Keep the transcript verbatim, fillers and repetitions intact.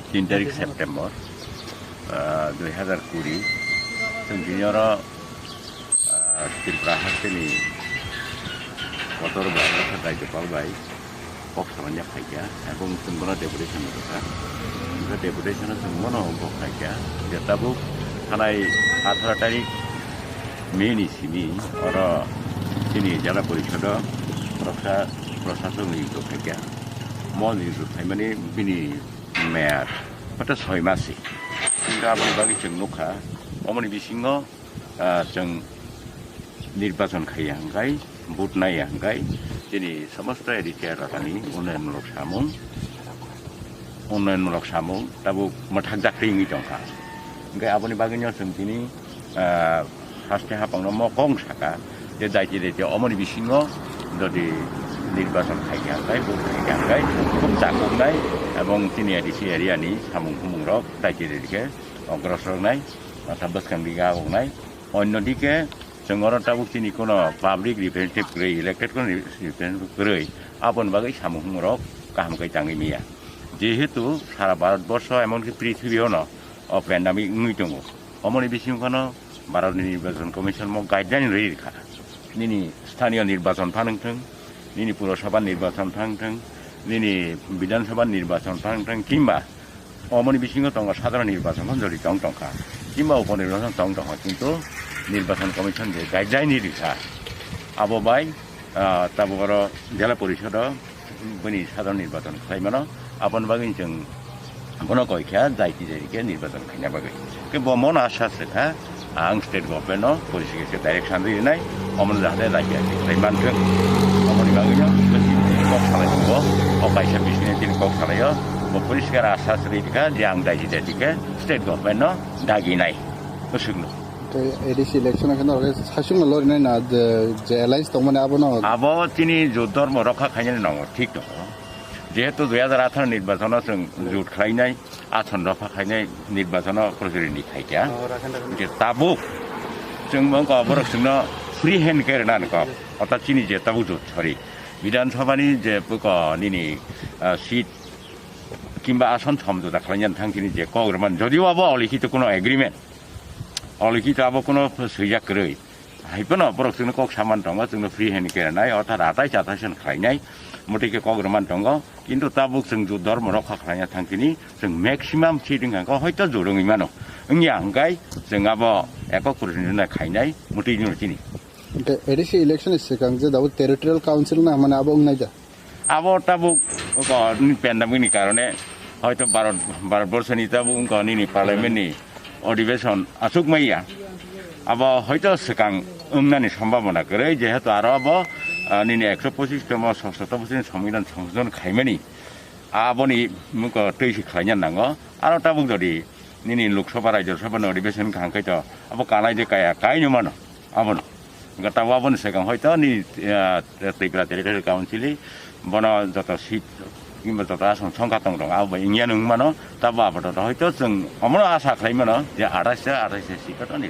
Tin tarik September, ah, dui hazar kuri, chwng tini oro, ah, Tripura hasteni kotor bai, Rajyapal bai kok samanya khaikha, ebong chwng bono deputation rwkha. Hwnkhe deputation-o chwng bono bo khaikha, je tabuk thanai atharo tarik May ni simi oro chini Jela Porisodo khoroksa prosasok ni rwkhaikha. Mo ni rwkhaimani bini meyar hota soi mas se. Hingke aboni bagwi chwng nukha, omoni bisingo, ah, chwng nirbachon khaiya hwnkhe, vote naiya hwnkhe, chini somosto A D C rokni unnayonmulok samung, unnayonmulok samung tabuk mwthakjak twi wngwi tongkha. Hingke aboni bagwino chwng tini, ah, haste hapangno mo kong saka je daiti daiti omoni bisingo jodi nirbachon khaikha hwnkhe, vote khaikha hwnkhe, khub chakuknai ebong chini A D C area ni samung humung rok daiti daiti khe ogrosor wngnai, masa bwskang dige agongnai. Onno dike chwng oro tabuk chini kono public representative kwrwi, elected kono representative kwrwi, aboni bagwi samung humung rok kaham khe tangwi manya. Jehetu sara Bharat borsho emonki prithibio no o pandemic wngwi tongo. Omoni bisingo phano Bharatni Nirbachon Commission mo guideline rwi rikha. Nini sthaniyo nirbachon phan wngthwng, nini Purasabha nirbachon phan wngthwng, nini Bidhan Sabha nirbachon phan wngthwng, kimba omoni bisingo tongo sadharon nirbachon phan jori tong tongkha. Kimba upo nirbachon tong tongkha, kintu Nirbachon Commission je guideline rikha, abo bai, ah, tabuk oro Jela Porisodo bini sadharon nirbachon khlai mano, aboni bagwi chwng bono koi kha, daiti daiti khe nirbachon khaina bagwi. Khe bo mono asas rwkha, ang state government no policy khe direction rinai, omono jahate daiti daiti khlai manthwng. Omoni bagwi no kok salai bo, o kaisa bising tini kok salaio, bo poriskar asas rikha je ang daiti daiti khe state government no daginai. Bwswkno. Tei A D C election khe norok sasungno lorinai na je, je alliance tongmani abono? Abo chini jot dhormo rokha khainani nongo, thik tongo. Jehetu dui hazar atharo nirbachono chwng jot khlainai, ason rokha khainai nirbachono prochurindi khaikha. Oh, rakhen, rakhen. Je tabuk chwng bo wngkha borok chwngno free hand khe rwna nangkha. Orthat chini je tabuk jot, sorry, Bidhan Sabha ni je buko nini, ah, seat kimba ason somjota khlainani thang chini je kok rwmani. Jodio abo olikhito kuno agreement, olikhito abo kuno swijak kwrwi. Hai phano borok chwngno kok saman tongo, chwngno free hand khe rwnai, orthat atai chatai sen khlainai, motwi khe kok rwman tongo. Kintu tabuk chwng jot dhormo rokha khlaina thang chini, chwng maximum seat wngkha khe hoito jot wngwi mano. Wngya hwnkhe chwng abo ekok prochurindi khainai, motwi no chini. Hwnkhe A D C election ni swkang je dabo territorial council na hwnmani abo wngnai da? Abo tabuk ko ni pandemic ni karone hoito Bharat, Bharat borso ni tabuk wngkha nini parliament ni odhibeson aswk maya. Abo hoito swkang wngnani sombhabona kwrwi, jehetu aro abo, ah, nini ekso pochis tomo soshoto bochorni sombidhan songshodhon khaimani. Aboni muko twi se khlaina nango. Aro tabuk jodi nini Lok Sabha, Rajya Sabha ni odhibeson kaham khai to abo kanai de kaya, kaino mano abono. Hwnkhe tabuk aboni swkang hoito ni, ah, Tripura Territorial Council bono joto seat kimba joto asong songkha tong rok abo bai wngya nung mano. Tabuk abo joto hoito chwng omono asa khlai mano je athais ta, athais ta seat to ni.